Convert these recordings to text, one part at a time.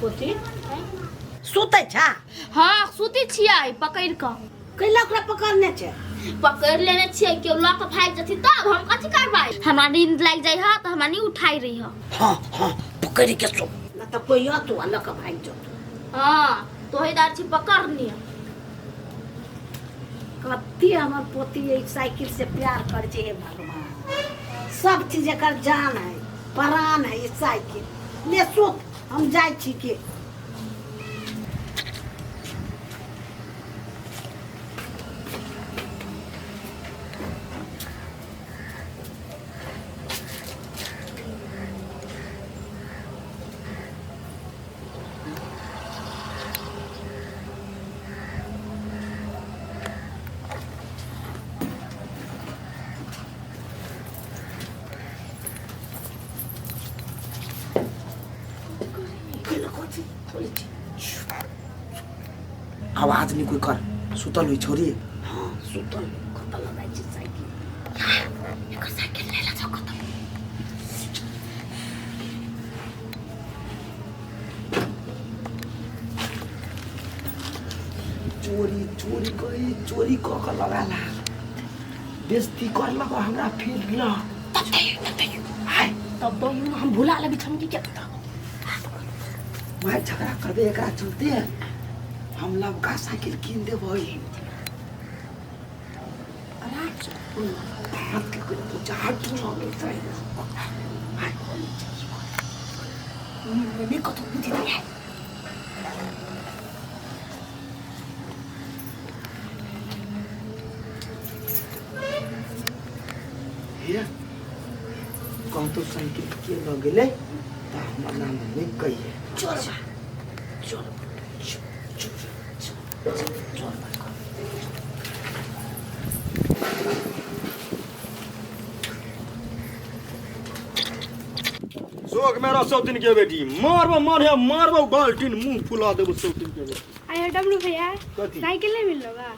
पोती सुतै छा? हाँ, सुती छियै पकड़ि कऽ। कैला ओकरा पकड़ने छै? पकड़ि लेने छियै, केओ लऽ कऽ भागि जेथिन तब हम कथी करबै? हमरा नींद लागि जाइ ह तऽ हमरा नहि उठाइ रही ह। हाँ हाँ, पकड़ि के सो न तऽ कोई अतो आ लऽ कऽ भागि जतो। हाँ, तोही दार छी पकड़ने। कते हमर पोती एहि साइकिल से प्यार कर छै, हे भगवान, सब चीज एकर जान है, प्राण है ई साइकिल। ले सुत, हम जाइ छी के। आवाज नहीं कोई कर, सुतल हुई छोरी। हाँ सुतल। कतऽ लगाइ छै साइकिल? एकर साइकिल ले ला जाओ कतऽ। चोरी चोरी करी, चोरी कऽ के लगाला, बेइज्जती कर लगा हमरा फिर ल। हाय तब तो हम भुला लेबै छम की क्या पता। मार झगड़ा करबे एकरा चलते, हम लबका साइकिल कीन देबै। हाथ के कोई पूजा हाथ लगे चाहिए। हाय नहीं कतौ बुझि नहीं है। हे कहतो साइकिल के लऽ गेलै तऽ हमर नाम नहि कहिए। चोर बा, चोर चोर चोर चोर बा। शोक मेरा सौतिन के बेटी मारबो, मारे मारबो बाल्टीन मुंह फुला देबो सौतिन के बेटी। आयो डब्लू भैया। कथी? साइकिल नहीं मिल रहा?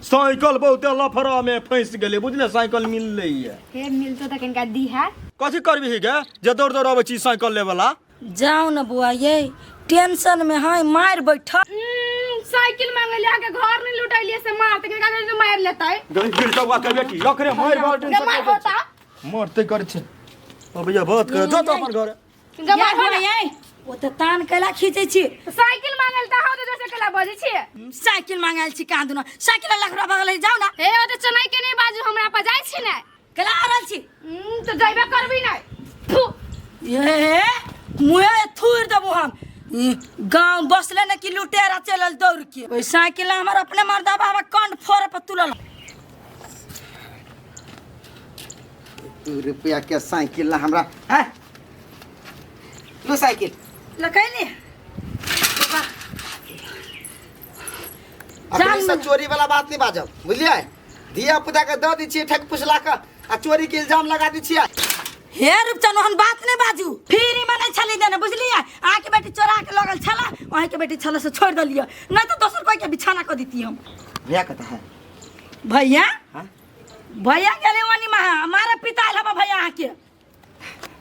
साइकिल बहुते लफड़ा में फंस गेलै बुझले, साइकिल मिललै ये। हे मिलतो त कनका दी है। कथी करबी गे जे दौड़ दौड़ अबै छी साइकिल ले वाला? जाओ न बुआ, ये टेंशन में है मार बैठा। साइकिल मांगे ले आके घर नहीं लुटैलिए से मार त कनका तो मार लेतै। गई गिर के बेटी रख रे मार बाल्टीन के मार होता। मारते कर छै। अब भैया बात कर जा तो अपन घर। के मार हो ये ओ त तान कैला खींचै छी? साइकिल मांगल त हो त जैसे कैला बजै छी। साइकिल मांगल छी कहाँ दुना साइकिल लखड़ा बगल है, जाओ ना। हे ओ त चनाई के नहीं बाजू हमरा पर जाय छी ने। कैला आ रहल छी? त जाइबे करबी नै। फू। ये मुहे थूर देबो हम। गांव बसले ने कि लुटेरा चलल दौड़ के। ओइ साइकिल हमर अपने मर्दा बाबा कंड फोड़ पर तुलल। 2 रुपया के साइकिल ला हमरा हैं लो साइकिल लकैली अपने से चोरी वाला बात नहीं बाजब बुझलियै। धिया पुता के दऽ दै छियै ठक पुसला के आ चोरी के इल्जाम लगा दै छियै। हे रूपचन ओहन बात नहीं बाजू, फ्री में नहीं छली देने बुझलियै। अहाँके बेटी चोरा के लगल छला, अहाँके बेटी छला से छोड़ देलियै, नहीं तो दोसर कोई के बिछाना कऽ देती हम। भैया कतऽ है? भैया? हाँ? भैया गेले वनी महा हमारा पिता आयल हबा भैया अहाँके।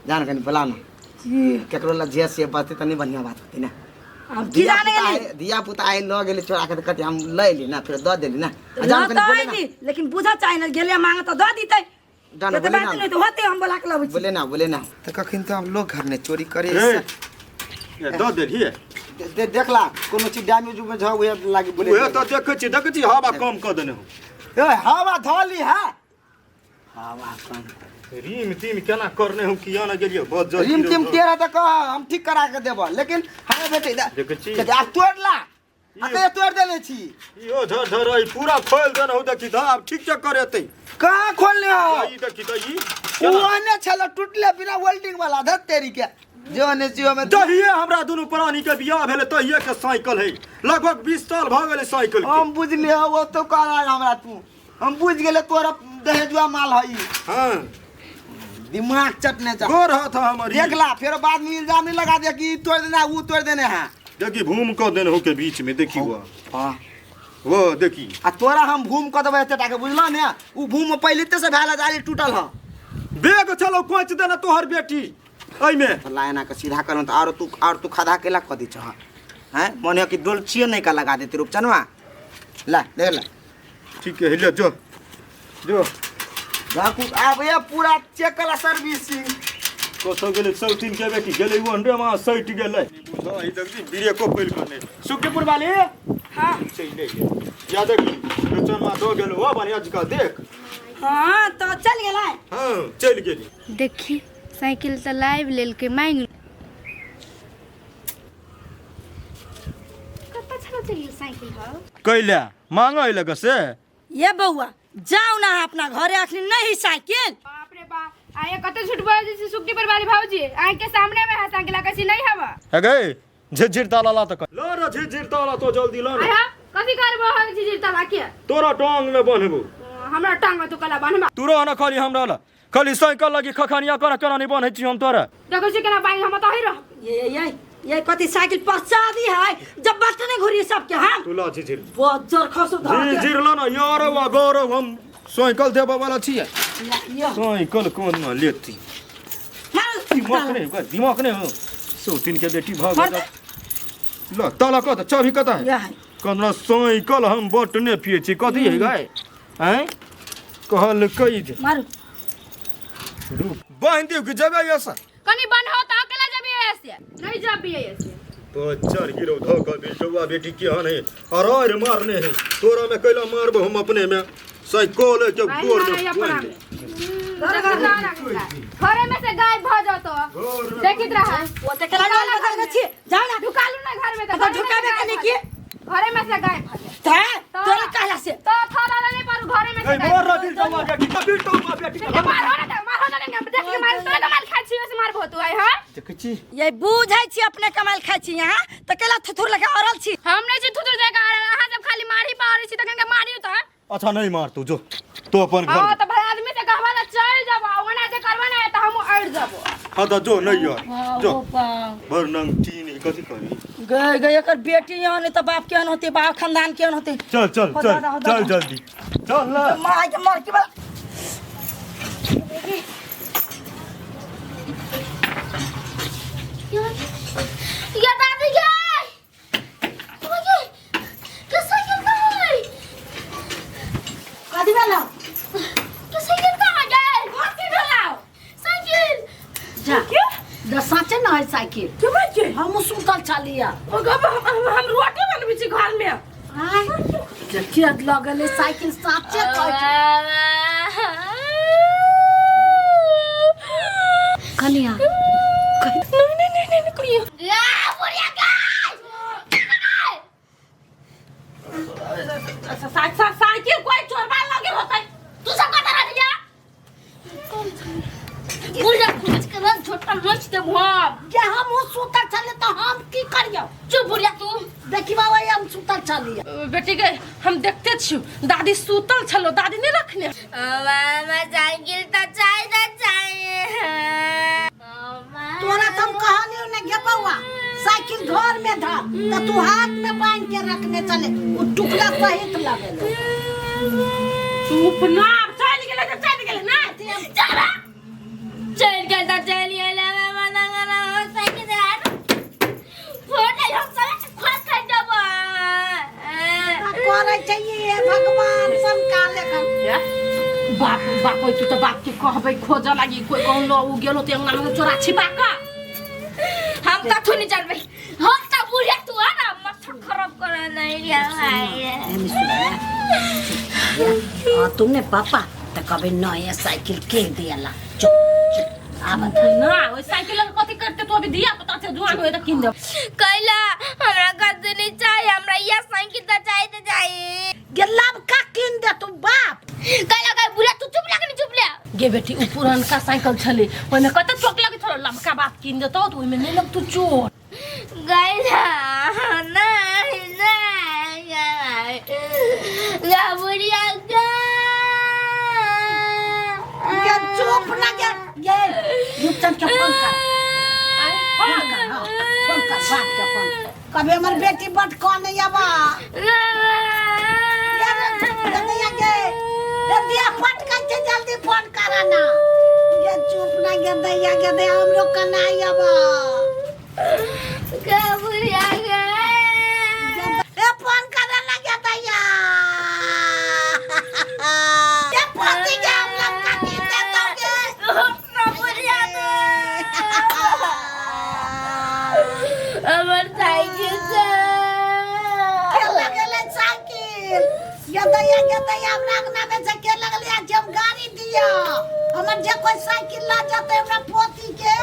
जान कनी बोला ना केकरो ला जे से बात त नहीं बढ़िया बात होती ना। अब की जाने गेली? धिया पुता आए ल गेले चोरा के त कहते हम ल एली ना फिर the देली ना। आ जान ल कनी त बोले ना। अयली, लेकिन बुझा चाहे ना गेले मांगे त the दितै। जान से त बोले बात ना। नहीं त होते हम बोला के लबै छी। बोले ना, बोले ना। त कखन त हम लोग घर ने चोरी करे। ए, ए, दऽ देलियै। देखला कोनो चीज डैमेज उमेज हो उहे लागी बोले। उहे तऽ देखै छी, देखै छी हवा कम कऽ देने हो। ए हवा धली है। हवा कम। रिम तिम केना करने हो किया ना गेलियै बहुत जल्दी। रिम तिम तेरा त कह हम ठीक करा के देब, लेकिन हमरा बेटी देखै छी। आ तोड़ ला। आ ते तोड़ देले छी। इहो धर धर ई पूरा खोल देने हो देखी त आब ठीक से करेतै। कहाँ खोलने हो? ई देखी त ई ओने छल टूटले बिना वेल्डिंग वाला धर तेरी के। जो ने जियो में दहिए हमरा दुनू प्राणी के बियाह भेलै तहिए के साइकिल है, लगभग 20 साल भ गेलै साइकिल के। हम बुझलियै ओ तो कहला हमरा तू, हम बुझ गेलै तोरा दहेजुआ माल है। हां दिमाग चटने जा। गोर हाथ हमर ई। देख ला फिर बाद में इल्जाम नहीं लगा दिया कि ई तोड़ देना वो तोड़ देने है। देखी भूम क देने हो के बीच में देखी वो। हां वो देखी। आ तोरा हम भूम क देबै एते टाके बुझला ने, उ भूम पहिले ते से भेल जाली टूटल ह। बेग चलो कोच देना तोहर बेटी। एहिमे ला एना के सीधा करन त आरो तू और तू खधा केला क दी छह हैं मन है कि डोल छिए नहीं का लगा देते रूपचनवा ला देख ला ठीक है ले जो जो राखू आब ये पूरा चेक कला सर्विसिंग कतौ गेलै सौतीन के बेटी गेलै ओ अंडे में सटि गेलै बुझा ई देखी ब्रेको फैल के नहीं सुखीपुर वाली हाँ चल ले या देख रूपचनवा दो गेल ओ बढ़िया जगह देख हाँ तो चल गेलै हाँ चलि गेली देखी साइकिल तऽ लाइव लेलकै मांगि कतऽ छलो चलि गेल साइकिल हौ कैला मांगै लग से ये बउआ जाओ ना अपना घरे अखनी नहीं साइकिल बाप रे बाप आये कते झूठ बोल दै छी सुखटी पर वाली भाऊजी आँख के सामने में है साइकिल कैसी नहीं हवा हे गई झिझिर ताला ला तक लो रे झिझिर ताला तो जल्दी लो आय ना हा कथी करबो हम झिझिर ताला के तोरा टांग में बन्हबो हमरा टांग में तो कला बान्हबा तू रह ना खाली हमरा ला खाली साइकिल लगी खखनिया कर केना नहीं बन्है छी हम तोरा देखै छी केना बान्हि हम तऽ ही रह ये ये ये कथी साइकिल प्रसादी है जब बटने घुरी सबके हाँ तू ला झिझिर बहुत जोर खसो धर के झिझिर ला ना यार वा गौरव हम साइकिल देबऽ वाला छियै ये साइकिल कोन में लेती मारो दिमाग नहीं होगा दिमाग नहीं हो सौतीन के बेटी भाग मार जा ला ताला कत चाबी कत है ये है कतना साइकिल हम बटने पिए छी कथी है गाय हैं कहलकै जे मारो रुक बान्हि दियौ कि जेबै एसा कनी बन्हो तऽ अकेला जबी ऐसे नहीं जबी ऐसे बच्चर गिरो धोखा बेटुआ बेटी केहन है अरर मारने है तोरा में कैला मारबो हम अपने में साइकिल के बान्हि गोर ना में अपना बान्हि में दे। घरे में से गायब भ जतो घर में देखित रहा वो ते केला डाल बदल छी जाओ ना ढुकालू ना घर में तो घरे में से ढुकाबे के गायब नहीं भ किए जात। घरे में से गायब भ जात। ते तोरा कहला से तो थोड़ा नहीं पर घरे में से ए गायब मार रे बिल्टुआ बेटी बिल्टुआ बेटी देख के मार हो ना मार हो ना देख के मार तोरा कमाल खाइ छी से मारबो तू आई हां देखै छी ये बुझै छी अपने कमाल खाइ छी यहाँ तऽ केला थुथुर लगा अरल छी हम नहीं छी थुथुर जाके अहाँ जब खाली मारी पारी छी तखन के मारियो त अच्छा नहीं मार तू जो तो अपन हां घर त भाई आदमी से कहबा त चल जाबो ओना जे करबा ना त हम अड़ जाबो हाँ तो जो नहीं यार जो भर नंग टीन है, कथी करी गए गए एकर बेटी यहाँ नहीं तऽ बाप केहन होते बाप खानदान केहन होते चल चल हो चल दादा, हो चल दादा। जल्दी चल ना माय के मर के बला या दादी गए के साइकिल कहाँ गई कथी भेलौ के साइकिल कहाँ गए कथी भेलौ साइकिल जा जा साँचे न है साइकिल के बात हमहूँ सुतल छलियै हम रोटी बनबै छी घर में आँय देखिए लगल है साइकिल साँचे कहै छै। कनिया नहीं नहीं नहीं नहीं कहियो या बुढ़िया गए साइकिल कोई चोरबा लगे होतै तू सब कता रह जा बुढ़िया खोज के रन छोटा नोच दे हम जे हमहूँ सुतल छलियै तऽ हम की करियौ चुप बुढ़िया तू देखी बाबा हम सुतल छलियै बेटी के हम देखते छियो दादी सुतल छलो दादी नहीं रखने मामा साइकिल तो चाहिए तो चाहिए तोरा तऽ हम कहलियौ ने गे बौआ साइकिल घर में धर तऽ तू हाथ में बान्हि के रखने चले ओ टुकड़ा सहित लगल चुप ना चल गेलै त चल गेलै ना चल चल गेल तो चल गेल मामा ना साइकिल दे फोन हम सब खा खा जब करै छै ये भगवान सब लेखन बाप बाप तू तो बाप के कहबै खोजऽ लागी कोई कहूँ लो उ गेलो ते अंगना में चोरा छिपा का हम कथू नहीं जानबे हम तो बुढ़िया तू है ना माथा खराब कर नहीं रे भाई एमे सुनिया तुमने पापा तो कभी नया साइकिल के दियाला चुप चुप आ बता ना ओइ साइकिल के कथी करते तू अभी दिया पता छै जुआन होय त किन दे कैला हमरा कथू नहीं चाहिए हमरा यह साइकिल तो चाहिए तो चाहिए गे लबका किन दे तू बाप कैला गए बुढ़िया तू चुप लगे नहीं चुप ले गे बेटी उ पुरनका साइकिल छले ओइमे कते चोट लगे छलो लमका बाप किन देतो त ओइमे नहीं लगतौ चोट गैला नहीं नहीं गा बुढ़िया गा गे चुप ना गे गे रूपचंद के फोन कर फोन कर हाँ, फोन कर बाप के फोन कभी हमर बेटी बट कौन आबा गे रे, नहीं गे रे दिया फट कर के जल्दी फोन करा ना गे गे चुप ना गे दैया गे दैया हमरो कनाई अब गे बुढ़िया गे ए फोन करे ना गे दैया ए पोती गे हम लोग का की दे दोगे ना बुढ़िया हमर साइकिल से के लगेले साइकिल ये दैया गे दैया हमरा अंगना में से के लगले आ जब गाड़ी दिया हमर जे कोई साइकिल ला जाते हमरा पोती के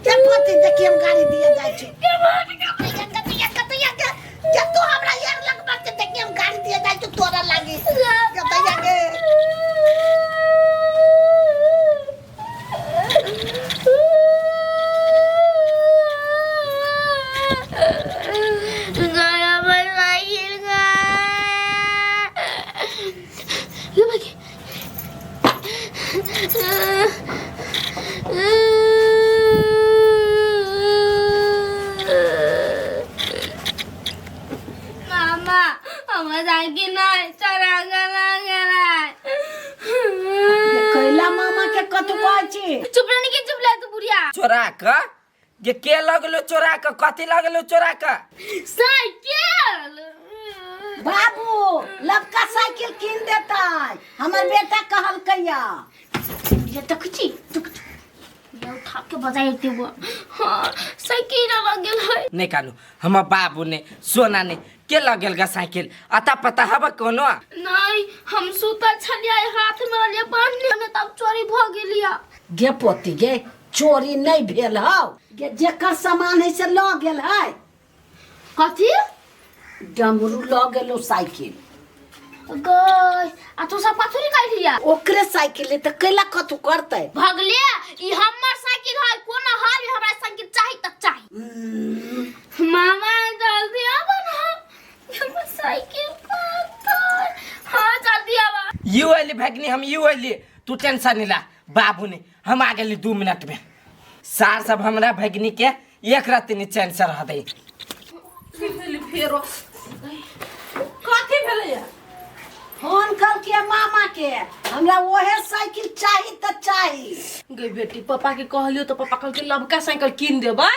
के पोती देखी हम गाड़ी दिया जाय छी के दैया के दैया के के तू हमरा यार लग बात देखी हम गाड़ी दिया जाय छी तोरा लागी के दैया के गया हमर साइकिल गे ये भाई मामा हमर साइकिल नहीं चोरा गला गेलै कैला मामा के कतु कहै छी चुप रहने की चुप ले तू बुढ़िया चोरा क जे के लगलो चोरा क कथी लगलो चोरा क साइकिल बाबू लबका साइकिल कीन देतै हमर बेटा कहलकैया ये देखै छी देख ये उठा के बजाइ देबो हाँ साइकिल लग गेल है नहीं कानू हमर बाबू ने सोना ने के लगेल गा साइकिल अता पता हब कोनो नहीं हम सुतल छलियै हाथ में रहलियै बान्हने ने तब चोरी भऽ गेलियै गे पोती गे चोरी नहीं भेल हौ गे जेकर सामान है से लऽ गेल है कथी डमरू लऽ गेलो साइकिल गई आ तू सब कथी निकालि ओकरे साइकिल है तऽ कैला कथू करतै भगले ई हमर साइकिल है कोनो हाल में हमरा साइकिल चाही त चाही मामा जल्दी आबो ना हमर साइकिल कतऽ हाँ जल्दी आबा you अली भगनी हम you अली तू टेंशन नहीं ला बाबू ने हम आ गेली 2 मिनट में सार सब हमरा भगनी के एक रात नहीं चैन से रह दे फेरो कथी भेलैया फोन करके मामा के हमरा ओहे साइकिल चाही तऽ चाही गई बेटी पापा के कहलियो तो पापा कहलकै लबका साइकिल कीन देबै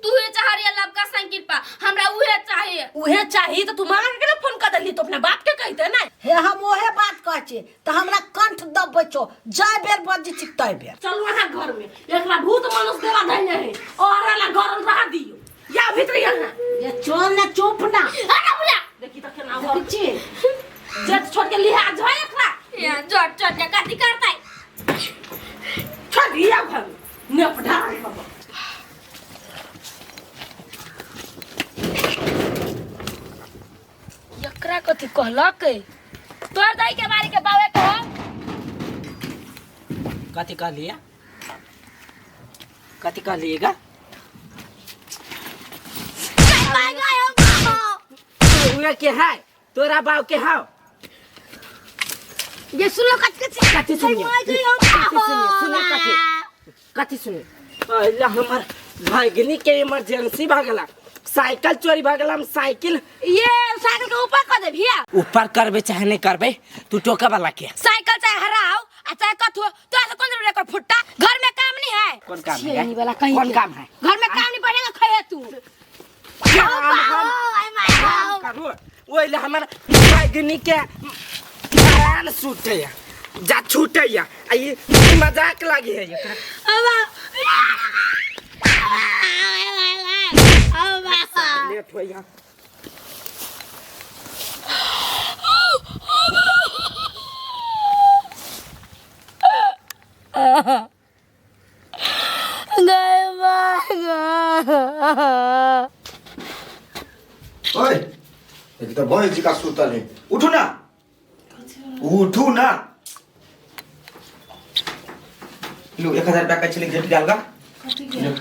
तू हे चाहरिया लबका साइकिल पा हमरा उहे चाहिए उहे चाही तो तू मामा के केना फोन कर देली तो अपना बाप के कहिते ना हे हम ओहे बात कहै छी तऽ हमरा कंठ दबबै छौ जाय बेर बजै छी तै बेर चलू अहाँ घर में एकरा भूत मनुष्य देवा धैने है और ला घर रहा दियो या भीतर यहाँ ये चल ना चुप ना अरे बुला देखी तो केना हो देखै छी जेठ छोड़ के लिहाज है एकरा या जोर जोर के कथी करतै छोड़ दिया घर में नेपढ़ा बाबा एकरा कथी कहलक तोर दाई के बारी के बावे कहो कथी कहलिए कथी कहलिएगा बाय गए हम बाबा उहे के है तोरा बाप के हाव ये सुन लो कथी कथी कथी सुनिए बाय गए हम कथी सुनिए सुनिए कथी कथी सुनिए पहले हमर भगनी के इमरजेंसी भऽ गेला साइकिल चोरी भऽ गेला हम साइकिल ये साइकिल के ऊपर कर दे भैया ऊपर करबे चाहे नहीं करबे तू टोका वाला के साइकिल चाहे हराओ आ चाहे कथो तो ऐसे कौन जरूरत है फुट्टा घर में काम नहीं है कौन काम है छियनी वाला कहीं कौन के। काम है घर में काम नहीं पड़ेगा खाए तू काम करू ओहिले हमर भगनी के प्राण छूटैया जा छूटैया आ ई मजाक लागी है एकरा लेट होइया ओए एक तो भैंस जी का सुतल है उठू ना उठू ना लो 1000 रुपया का छले घेट डाल गा लो,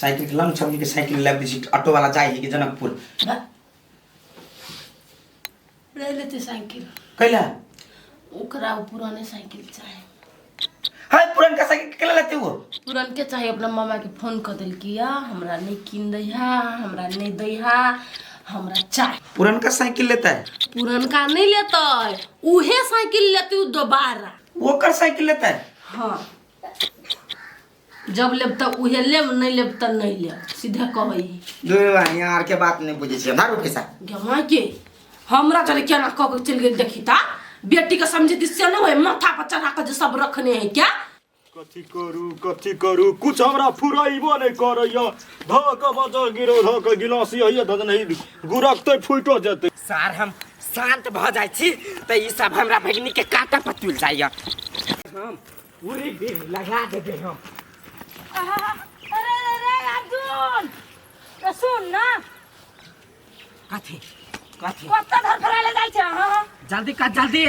साइकिल के लंग छमनी के साइकिल लाब दी छी ऑटो वाला जाय है कि जनकपुर ले लेते साइकिल कैला ओकरा वो पुराने साइकिल चाहे हाय पुरनका साइकिल केला लेते हो पुरनके चाही अपना मामा के फोन कर देलकी या हमरा नहीं कीन दैहा हमरा नहीं दैहा हमरा चाही पुरनका साइकिल लेता है पुरनका नहीं लेतै उहे साइकिल लेतै उ दोबारा वो कर साइकिल लेता है हाँ जब लेब तब उहे लेब नहीं लेब तब नहीं लेब सीधे कहै दू यहाँ आर के बात नहीं बुझै छियै धरू पैसा गे माय के हमरा जरे केना कऽ के चलि गेल देखी ता बेटी के समझे से नहीं होय माथा पर चढ़ा के जे सब रखने है क्या कथी करू कथी करू कुछ हमरा फुराइबो नहीं करैया धऽ कऽ बजऽ गिरो धऽ कऽ गिलास यही धऽ नहीं गुरकतै फुटो जेतै सार हम शांत भऽ जाइ छी तऽ ई सब हमरा भगिनी के काटा पर तुलि जाइया हम पूरी बेर लगा देबै हम अरे रे रे अर्जुन ए सुन ना कथी कथी कत्ता धरफड़ाले जाइ छै अहाँ जल्दी कर जल्दी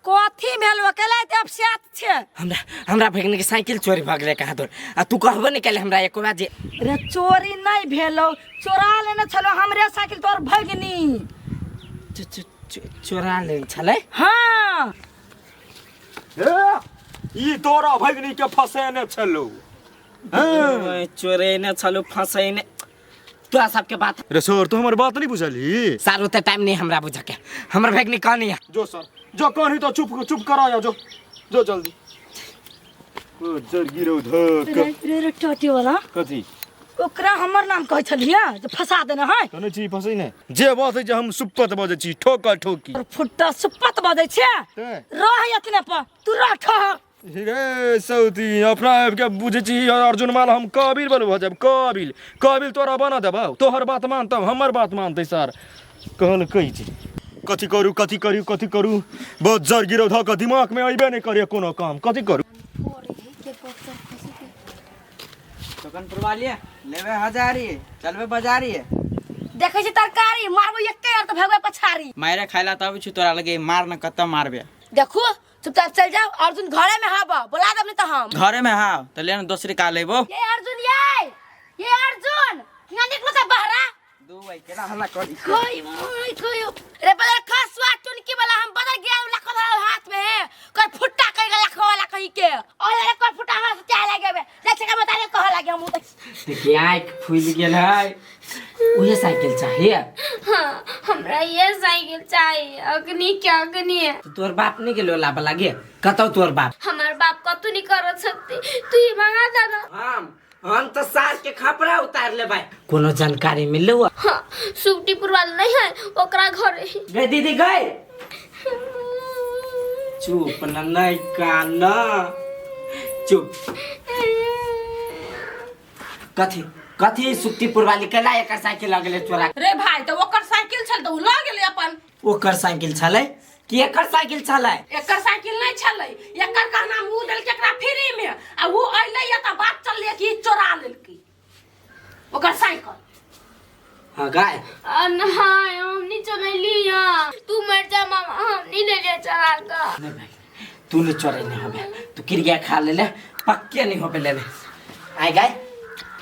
कथी भेल अकेला एते अपस्यात छै हमरा हमरा भगिनी के साइकिल चोरी भऽ गेलै कहाँ दूर आ तू कहबो नहि केले हमरा एको बार जे रे चोरी नहीं भेलो चोरा लेने छलो हमरे साइकिल तोर भगिनी चोरा लेने छलै हाँ हे ई तोरा भगिनी के फसेने छलौ चोरेने छलौ फसेने तोरा सबके बात रे सर तू हमर बात नहीं बुझलही सार ओते टाइम नहीं हमरा बुझ के हमर भगिनी कहनी है जो सर जो कहनी तो चुप चुप करा जा जो जो जल्दी ओ जर गिरौ धक रे रे रे टोटी वाला कथी ओकरा हमर नाम कहै छलियै जे फंसा देने है कहने छी फसै ने जे बात है जे हम सुप्पत बजै छी ठोका ठोकी और फुट्टा सुप्पत बजै छै तें। रह एतने पर तू रह ठहर रे सौती अपना आबि के बुझै छी अर्जुन माल हम काबिल बनू भऽ जायब काबिल काबिल तोरा बना देबौ तोहर बात मानतौ हमर बात मानतै सर कहलकै जे कथी करू कथी करू कथी करू बहुत जर गिरौ धऽ कऽ दिमागमे अयबे नहि करैए कोनो काम कथी करू दोकान पुरवा लिए लेबै हजारी चलबै बाजारी देखै छी तरकारी मारबो एके यार तऽ भगवे पछाड़ी मारे खाइला तब छु तोरा लगे मार न कतऽ मारबे देखू चुपचाप चल जाओ अर्जुन घरे में हब बोला देब नहीं तो हम घरे में हाव तऽ ले न दोसरी का लेबो ये अर्जुन ये ये अर्जुन ना निकलो त बहरा दू भाई केना हल्ला करी कोई मोई कोई रे बदल खसवा चुनकी वाला हम बदल गया लखो धरल हाथ में है कोई फुट्टा कहीं के लखो वाला कहीं के और अरे कोई फुट्टा हमरा से चाहे लगे बे जैसे का बता दे कह लगे हम देखिए आँखि फूलि गेल है उहे साइकिल चाहिए हां हमरा ये साइकिल चाहिए अग्नि के अग्नि है तो तोहर बाप नहीं गेलो लाबऽ लागे कतौ तोहर बाप हमार बाप कतू नहीं कर सकते तू ही मंगा दे ना हम तो सार के खपरा उतार ले भाई कोनो जानकारी मिललो हाँ सुखटीपुर वाला नहीं है ओकरा घरे है। गए दीदी गए चुप न नहीं कान चुप कथी कथी सुक्तिपुर वाली केला एकर साइकिल लगले चोरा रे भाई तऽ ओकर साइकिल छल तऽ ओ लऽ गेलै अपन ओकर साइकिल छलै कि एकर साइकिल छलै एकर साइकिल नहि छलै एकर कहना ओ देलकै एकरा फ्री में आ ओ अयलै या तऽ बात चललै कि ई चोरा लेलकै ओकर साइकिल हाँ गाय नहीं हम नहीं चोरैली तू मर जा मामा हम नहीं ले लिया चला का नहीं भाई तू नहीं चोरे नहीं होबे तू किरिया खा ले ले पक्के नहीं होबे लेने आय गाय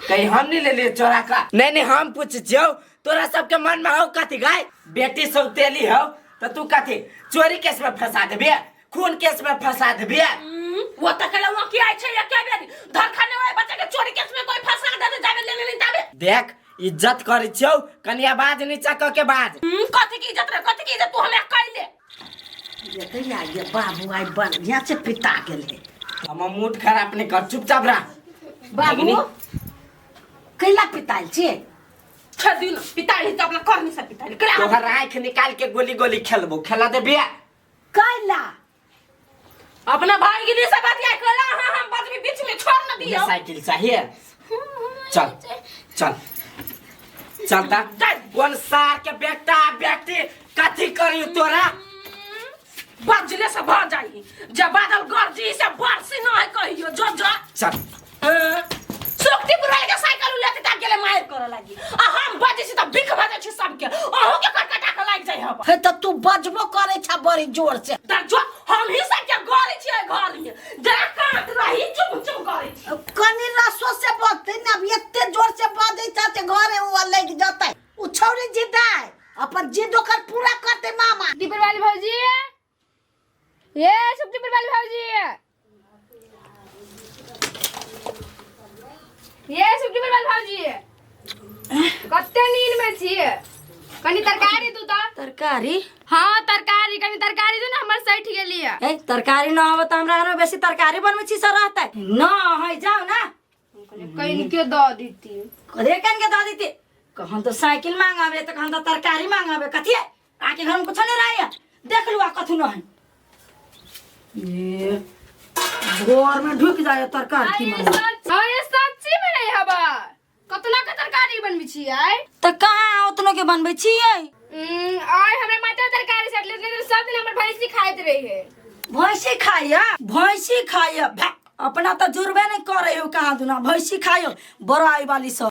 कहीं हम नहीं ले लिए चोरा का नहीं नहीं हम पूछ छियौ तोरा सबके मन में हो कथी गाय बेटी सौतेली हो तो तू कथी चोरी केस में फंसा देबे खून केस में फंसा देबे वो तऽ कहले वहाँ की आइ छै एके बेर धरखाने वाले बच्चा के चोरी केस में कोई फंसा दे जाबे ले ले ताबे देख इज्जत करै छियौ कनि आवाज नीचा कऽ के बाज कथी की इज्जत रे कथी की इज्जत तू हमरा कैले ये तो या ये बाबू आई बढ़िया से पिता गेले हमर मूड खराब नहीं कर चुपचाप रह बाबू कैला पिताल छे छोड़ दियो ना पिताई तो अपना करनी से पिताई कैला तोहर आँख निकाल के गोली गोली खेलबो खेला देबे कैला अपना भाई गिरी से बात या कैला हां हम बदमी बीच में छोड़ न ये दियो साइकिल चाहिए चल चल चलता कौन सार के बेटा बेटी कथी करी तोरा बजले से भ जाई जब बादल गरजी से बरसी न है कहियो जो जो चल सुक्ति पुराल के साइकिल लेते ता गेले मार करे लागी आ हम बजे छी त बिख भजे छी सबके अहू के कटकटा के लाग जाई हब हे त तू बजबो करे छा बड़ी जोर से त जो हम ही सबके गरे छियै घर में जरा कांत रही चुप चुप करे छी कनी रसो से बजते ने अब एते जोर से बजै छा से घरे उ लग जतै उ छौरी जिदाय अपन जिद ओकर पूरा करते मामा दीपर वाली भौजी ये सुखदीपर वाली भौजी ये सुखदीपर वाली भौजी कते नींद में छियै कनी तरकारी दू तऽ तरकारी हाँ तरकारी कनी तरकारी दू ने हमर सठि गेली है ए तरकारी न होबे त हमरा घर में बेसी तरकारी बनबै छी सर रहतै न है जाओ ना कहीं के दऽ देती। कदे कन के दऽ देती? कहन तो साइकिल मांगाबे तो कहन तो तरकारी मांगाबे, कथी है आके घर में कुछ नहीं रही है, देख लू आ कथू न है। ये घर में ढुक जाए तरकारी की मांगे। अरे सच्ची में नहीं हबा, कतना के तरकारी बनबै छियै? तो कहाँ उतनो के बनबै छियै? आय हमरा माता तरकारी सट लेने तो सब दिन हमर भैंसी खाइत रहे है। भैंसी खाइया, भैंसी खाइया, अपना तो जुड़बे नहीं करे हो कहाँ दुना, भैंसी खाइयो बड़ाई वाली सब।